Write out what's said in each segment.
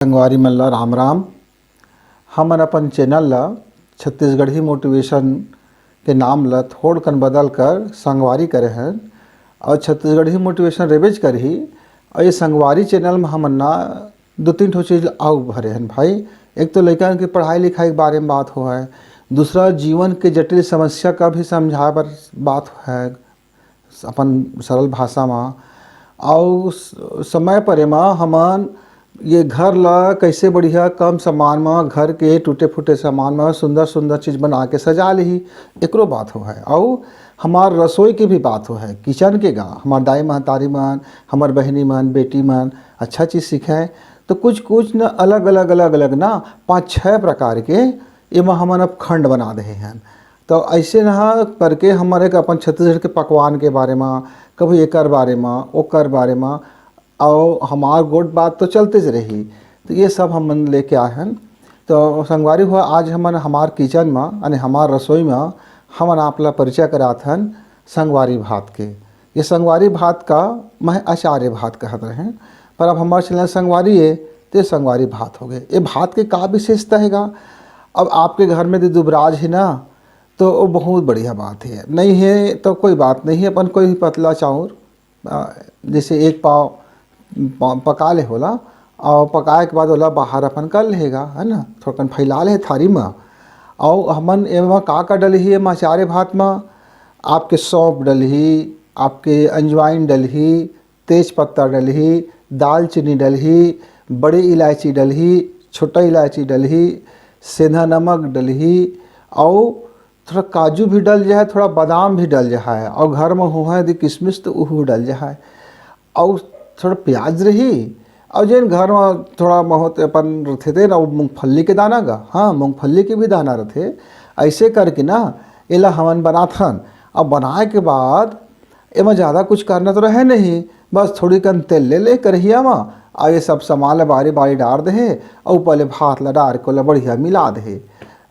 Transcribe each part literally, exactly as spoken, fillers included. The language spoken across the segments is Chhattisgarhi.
संगवारी मन ला राम राम। हमन अपन चैनल ला छत्तीसगढ़ी मोटिवेशन के नाम ला थोड़कन बदल कर संगवारी करे हन, और छत्तीसगढ़ी मोटिवेशन रेबेच करही। और ये संगवारी चैनल में हमन ना दो तीन ठो चीज अउ भरे हन भाई। एक तो लइका के पढ़ाई लिखाई के बारे में बात होवय, दूसरा जीवन के जटिल समस्या का भी समझाए बर बात होवय अपन सरल भाषा म। अउ स-, समय परे म हमन ये घर ला कैसे बढ़िया कम सामान म, घर के टूटे फूटे सामान म सुंदर सुंदर चीज बना के सजा लिही, एकरो बात होवय। अउ हमार रसोई के भी बात होवय, किचन के गा, हमार दाई महतारी मन, हमार बहिनी मन, बेटी मन अच्छा चीज सीखे। तो कुछ कुछ न अलग अलग, अलग अलग ना पाँच छः प्रकार के एमा हमन अब खंड बना देहे हन। तो ऐसे ना करके हमर एक अपन छत्तीसगढ़ के पकवान के बारे म, कभी एकर बारे म, ओकर बारे म, अउ हमार गोठ बात तो चलतेच रही। तो ये सब हमन लेके आए हन। तो संगवारी हो, आज हमन हमार किचन म, यानी हमार रसोई म हमन आप ला परिचय करात हन संगवारी भात के। ये संगवारी भात का मैं अचार भात कहत रहें, पर अब हमार चैनल संगवारी है, तो ये संगवारी भात हो गए। ये भात के का विशेषता है गा? अब आपके घर में यदि दुबराज है ना, तो वो बहुत बढ़िया बात है, नहीं है तो कोई बात नहीं है, अपन कोई भी पतला चाउर, आ, जैसे एक पाव प-, पका ले होला, और पकाए के बाद ओला बाहर अपन कर लेगा, है ना, थोड़कन फैला ले थारी में। और हमन एमा का का डलही, एमा अचारे भात में आपके सौंफ डलही, आपके अजवाइन डलही, तेज पत्ता डलही, दालचीनी डलही, बड़ी इलायची डलही, छोटा इलायची डलही, सेंधा नमक डलही, और थोड़ा काजू भी डल जाए, थोड़ा बादाम भी डल जाए, और घर में होहे यदि किशमिश तो उहू डल जाए, और थोड़ा प्याज रही, और जेन घर में थोड़ा बहुत अपन रथे थे ना, वो मूंगफली के दाना गा, हाँ, मूंगफली के भी दाना रथे। ऐसे करके ना एला हमन बनाथन। अब बनाए के बाद एमा ज़्यादा कुछ करना तो रहे नहीं, बस थोड़ी कन तेल ले ले कढ़िया में, और ये सब सामान ला बारी बारी डार दे हे, और ऊपर ले भात ला डार के ओला बढ़िया मिला दे हे,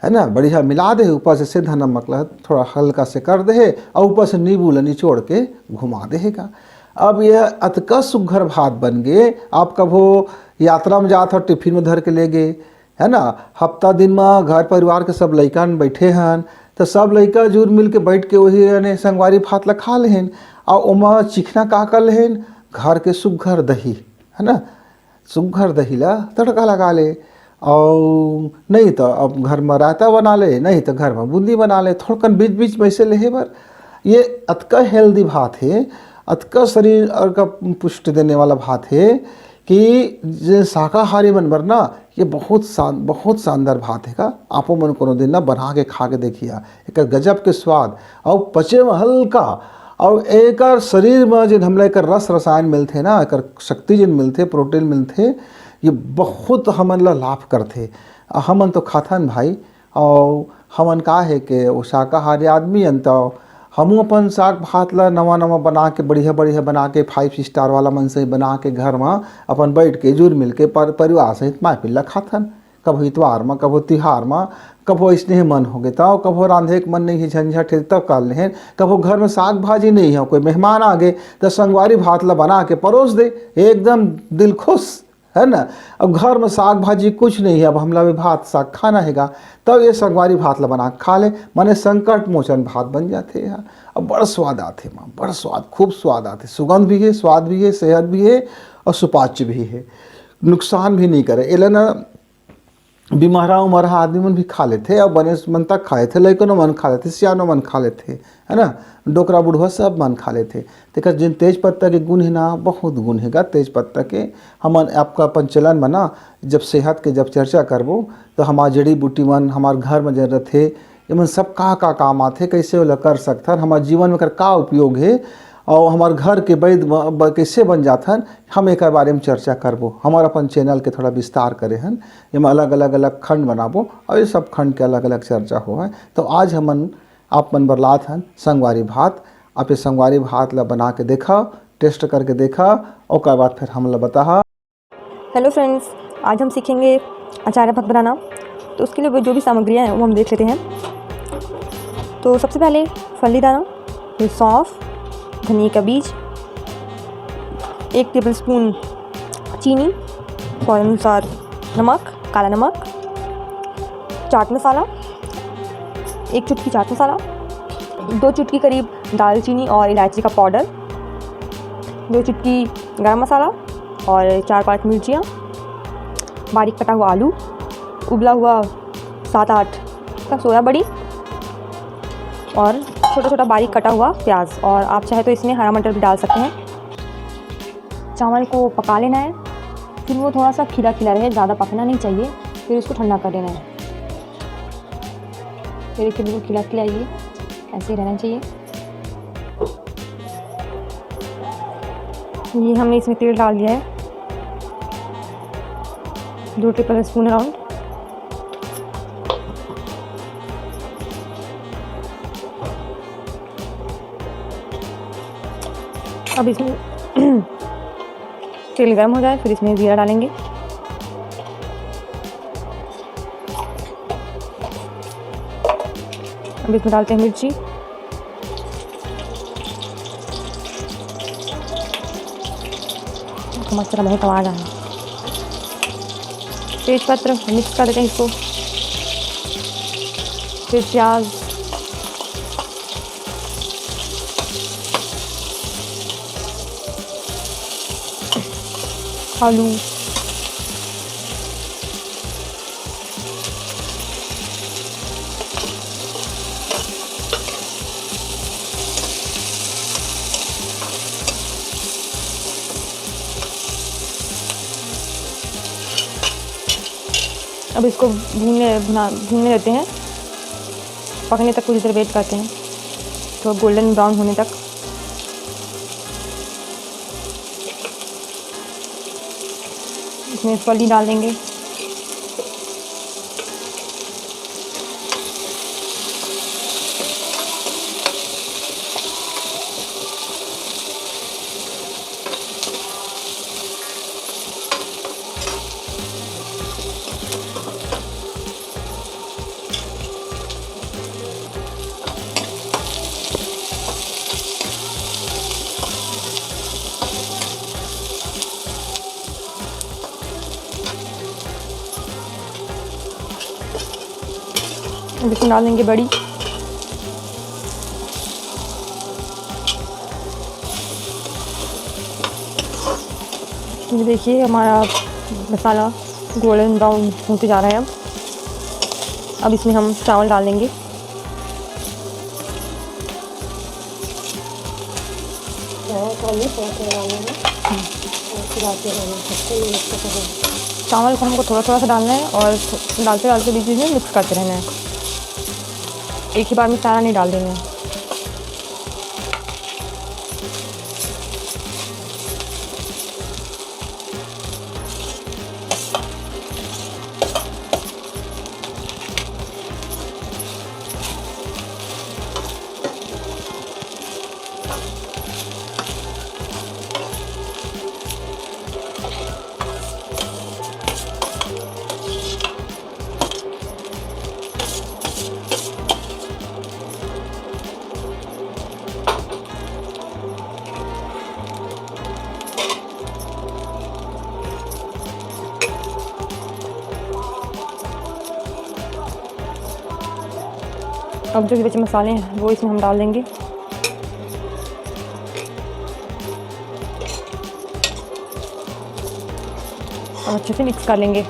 है ना, बढ़िया मिला दे हे। ऊपर से सेंधा नमक ला थोड़ा हल्का से कर दे हे, और ऊपर से नींबू ला निचोड़ के घुमा दे हे का। अब ये अतका सुग्घर भात बन गे, आप कभो यात्रा में जात हो, टिफिन में धर के ले गे, है ना, हफ्ता दिन में घर परिवार के सब लइका मन बैठे हन, तो सब लइका जुर मिल के बैठ के वही, यानी संगवारी भात ला खा लेहन। और ओमा चिखना का कर लेहन, घर के सुग्घर दही, है ना, सुग्घर दही ला तड़का लगा ले। और नहीं तो अब घर में रायता बना ले, नहीं तो घर में बूंदी बना ले, थोड़कन बीच बीच में ऐसे लेहे बर। ये अतका हेल्दी भात है, अतका शरीर और का पुष्टि देने वाला भात है कि जे शाकाहारी मन बर ना, ये बहुत शान-, बहुत शानदार भात है का। आपो मन कोनो दिन ना बना के खा के देखिया, एकर गजब के स्वाद, और पचे में हल्का, और एकर शरीर में जिन हमला एकर रस रसायन मिलथे ना, एकर शक्ति जिन मिलथे, प्रोटीन मिलथे, ये बहुत हमन ला लाभ करथे। आ हमन तो खाथन भाई, और हमन का है के वो शाकाहारी आदमी अन, तो हमू अपन साग भात ला नवा नवा बना के, बढ़िया बढ़िया बना के, फाइव स्टार वाला मन से बना के घर में अपन बैठ के जुर मिल के पर-, परिवार सहित माय पिल्ला खाथन। कभो इतवार में, कभो तिहार में, कभो ऐसने मन हो गए तो, कभो रांधे के मन नहीं है, झंझट है, तब कर लेहन। कभो घर में साग भाजी नहीं है, कोई मेहमान आ गए तो संगवारी भात ला बना के परोस दे, एकदम दिल खुश, है ना। अब घर में साग भाजी कुछ नहीं है, अब हमला भी भात साग खाना हैगा, तब ये संगवारी भात ला बना के खा ले, माने संकट मोचन भात बन जाथे यार। अब बड़ स्वाद आथे माँ, बड़ स्वाद, खूब स्वाद आथे, सुगंध भी है, स्वाद भी है, सेहत भी है और सुपाच्य भी है, नुकसान भी नहीं करे। एला ना बिमहरा उमरहा आदमी मन भी खा लेथे, अउ बने मन तक खा लेथे, लइकनो मन खा लेथे, सियानो मन खा लेथे, है ना, डोकरा बुढ़वा सब मन खा लेथे। तेकर जेन तेज पत्ता के गुण हे ना, बहुत गुण हे गा तेज पत्ता के। हमन आपका अपन चलन में ना, जब सेहत के जब चर्चा करबो, तो हमार जड़ी बूटी मन, हमार घर में जन रथे, ये मन सब का का काम आथे, कैसे ओला कर सकथन, हमार जीवन में एकर का उपयोग हे, और हमार घर के वैद्य ब-, ब-, कैसे बन जाथन, हम एकर बारे में चर्चा करबो। हमार अपन चैनल के थोड़ा विस्तार करे हन, एमा अलग अलग अलग खंड बनाबो, और ये सब खंड के अलग अलग चर्चा होवय। तो आज हमन आप मन बर लात हन संगवारी भात। आप ये संगवारी भात ला बना के देखा, टेस्ट करके देखा, ओकर बाद फिर हमला बताहा। हेलो फ्रेंड्स, आज हम सीखेंगे अचार भात बनाना। तो उसके लिए जो भी सामग्रियाँ हैं वो हम देख लेते हैं। तो सबसे पहले फली दाना, फिर सौंफ, धनिया का बीज, एक टेबलस्पून चीनी, स्वाद अनुसार नमक, काला नमक, चाट मसाला, एक चुटकी चाट मसाला, दो चुटकी करीब दालचीनी और इलायची का पाउडर, दो चुटकी गरम मसाला और चार पांच मिर्चियाँ, बारीक कटा हुआ आलू, उबला हुआ सात आठ का सोया बड़ी और छोटा छोटा बारीक कटा हुआ प्याज, और आप चाहे तो इसमें हरा मटर भी डाल सकते हैं। चावल को पका लेना है, फिर वो थोड़ा सा खिला खिला रहे, ज़्यादा पकना नहीं चाहिए। फिर उसको ठंडा कर लेना है। ये देखिए, बिल्कुल खिला खिला, ये ऐसे ही रहना चाहिए। ये हमने इसमें तेल डाल दिया है, दो टेबल स्पून अराउंड। अब इसमें तेल गर्म हो जाए, फिर इसमें जीरा डालेंगे। अब इसमें डालते हैं मिर्ची, मस्त बहुत आवाज़ आ रहा है। तेज पत्र, मिक्स कर देते हैं इसको। फिर प्याज, आलू, अब इसको भूनने भुना भूनने देते हैं, पकने तक पूरी तरह वेट करते हैं, तो गोल्डन ब्राउन होने तक। इसमें फली डाल देंगे। अब इसमें डालेंगे बड़ी। ये देखिए, हमारा मसाला गोल्डन ब्राउन होते जा रहा है। अब अब इसमें हम चावल डाल देंगे। चावल को हमें थोड़ा थोड़ा डालना है और फिर आते रहना है, सबसे ये अच्छा करें। चावल को हमको थोड़ा थोड़ा सा डालना है और डालते डालते बीच बीच में मिक्स करते रहना है। एक ही बार में सारा नहीं डाल देना है। अब जो भी बचे मसाले हैं, वो इसमें हम डाल देंगे। अब अच्छे से मिक्स कर लेंगे।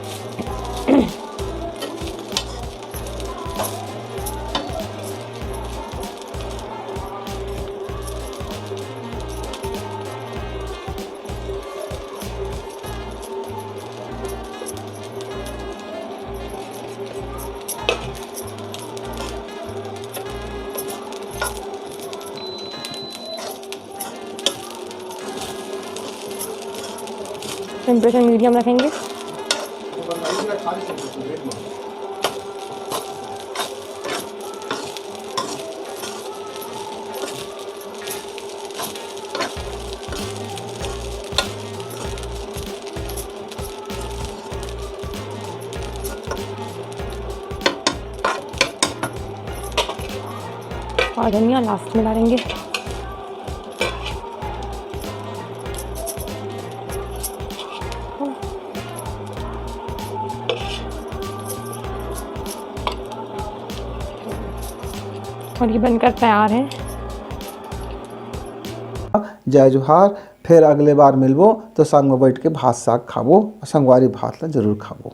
टेम्परेचर मीडियम रखेंगे। और धनिया लास्ट में डालेंगे। और ये बनकर तैयार है। जय जोहार। फिर अगले बार मिलबो तो संग में बैठ के भात साग खाबो, संगवारी भात ला जरूर खाबो।